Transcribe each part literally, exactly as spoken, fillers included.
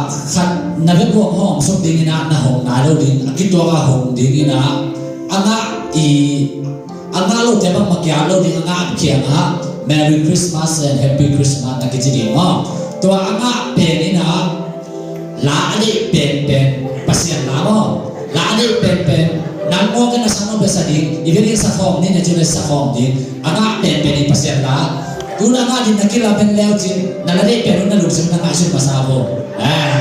Khat na vekpi-a hong suk dingin ah, na hong nai lo ding, a kituak a hong dingin ah, a ngah i, a ngah lote bang makiat lo ding, a ngah kiangah Merry Christmas and Happy Christmas na kici ding maw. Tua a ngah pen in ah, la a deih penpen, Pasian la maw. La a deih penpen, nang mawk in a sa nop bia sa ding, i vekin sa khawm ni, na ci le sa khawm ding, a ngah penpen i Pasian la. Tu na ngah ding na kilamen leu cin, na la deih pen un na lungsim na ngaihsun masa vo. Eh.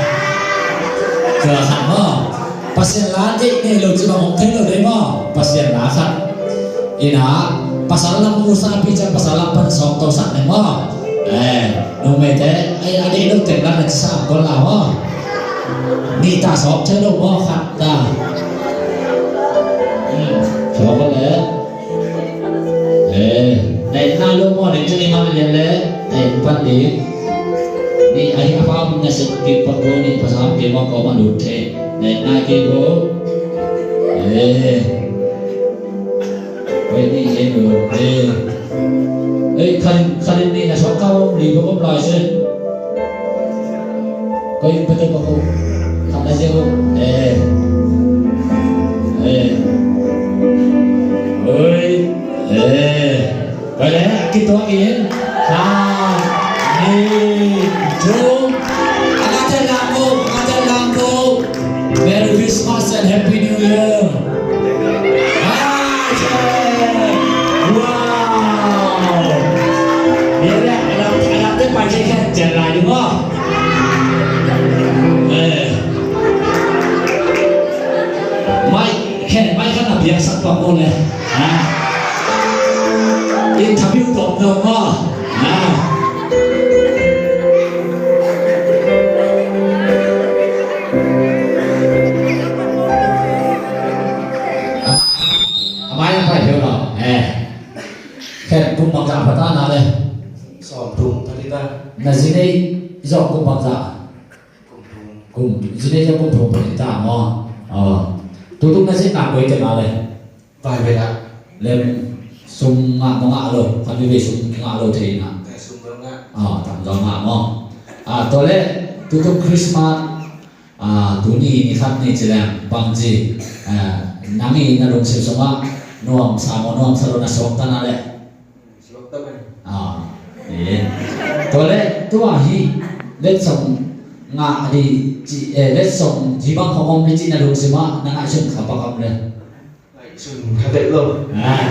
Tua khat maw. Pasian la deih nei lo cin bang hong thei lo dei maw. Pasian la khat. Ina, pasal lam usapi ciang pasal lam pan sawm to sak ning maw. Eh, numeite, ai, a deih lo tek la na ci sa kol la maw. Nih ta sawm thei lo maw khat ta. Hmm, sawm kol le. Eh, na itna lo maw, na itna lo maw, na itna lo maw, na itna pan ding. Ni ahi a pa mun na sep kik pa ko ni pasal kik ma ko ma lut the. Na itna kik ko. Eh. Wei ni eh lo. Eh. Eh, khan, khan ni na sok ka om li ko om lai se. Koi pete ko ko. Khat na sia ko. Eh. Eh. Oi. Eh. Koi le, kituak in. Khat, nih, thum. A ngate lang ko, a ngate lang ko. Merry Christmas and Happy New Year. Ah, yeah. Wow. Ih le, a lam, a lam te pai se khen jen lai di maw. Eh. Mai, khen mai khan a piaksak pah maw le. Ha. Interview tawm dong maw. Ha. A mai a pai hiau lo. Eh. Khen kum bangzah pha ta na le. Sawm thum pha ta. Na zi nei zong kum bangzah. Kum, zi nei zong kum thum pha ta maw. Ah. Tutung na zi na koi te na le. Vai ve la. Lem sum ngah maw ngah lo. Khat veve sum ngah lo thei na. Vai sum lo ngah. Ah, tam zong ngah maw. Ah, tua le tutung Christmas. Ah, tuni ni khat ni ci leng bang ci, ah, nang i na lungsim sungah nuamsa maw nuamsa lo na suakta na le. Suakta mai. Ah, eh. Tua le tua hi letsong ngah di ci, eh, letsong hi bang khong om di ci na lungsim ah na ngaihsun kha bang om le. Sun kha tek lo. Ah.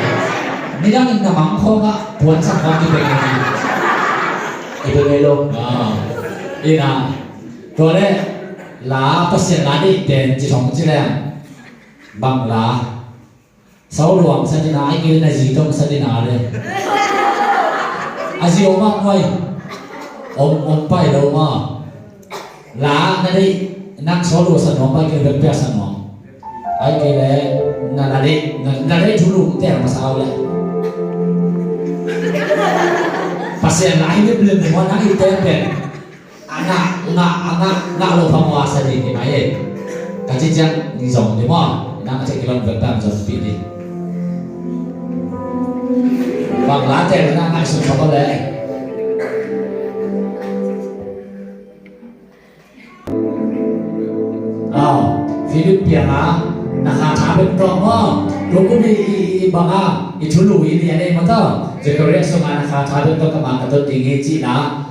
Midang in na mang khawng ah puansak khawng kipia ngei. Kipia ngei lo. Ah. Ina. Tua le la Pasian la deih pen ci thong ci leng. Bang la. Sau luang sa dina, ai kei na zi tong sa dina le. A zi om ah muai. Om, om pai lo ma. La na deih nang solo sa nuam pai kei le bek pia sa nuam. Ai kei le na la deih, na, na deih thulu te masa le. Pasian la hi lim lim mo nang i te pen. A ngah, ngah, a ngah, ngah lo phamawh a sa ding hi mai e. Ka ci ciang ni zong ni maw. Nang a ci kilon bek tam zong pi ding. Bang la te na ngah sun phamawh le. Aw, Philip piang a, na kha tha bek tawh maw. Tukum i, i, i bang a, i thulu i ni a nei maw tawh. Zechariah sung a na kha tha bek tawh ka ma ka tot ding hi cih na.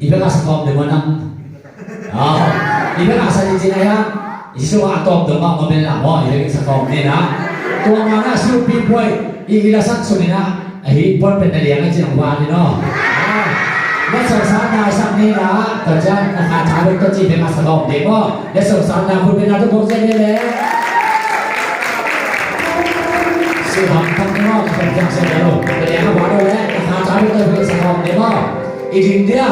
I bek a sa kawm ding maw nang. Aw, i bek a sa ding cih na hiam. I sung a tawm dong maw maw ben la maw, i bek i sa kawm ding na. Tua ma na siu pi puai, i, i la sak sung i na. Ahi, puan pen na liang a ci nong van ni no. Ah, na sawlsam na sak ni na, tua ciang na kha tha bek tawh ci bek a sa kawm ding maw. Na sawlsam na khut bek na tua kawm ciang ni le. Siu ham tak ni maw, kawm ciang sa ni lo. Na liang a van lo le, na kha tha bek tawh bek sa kawm ding maw. I ding dia.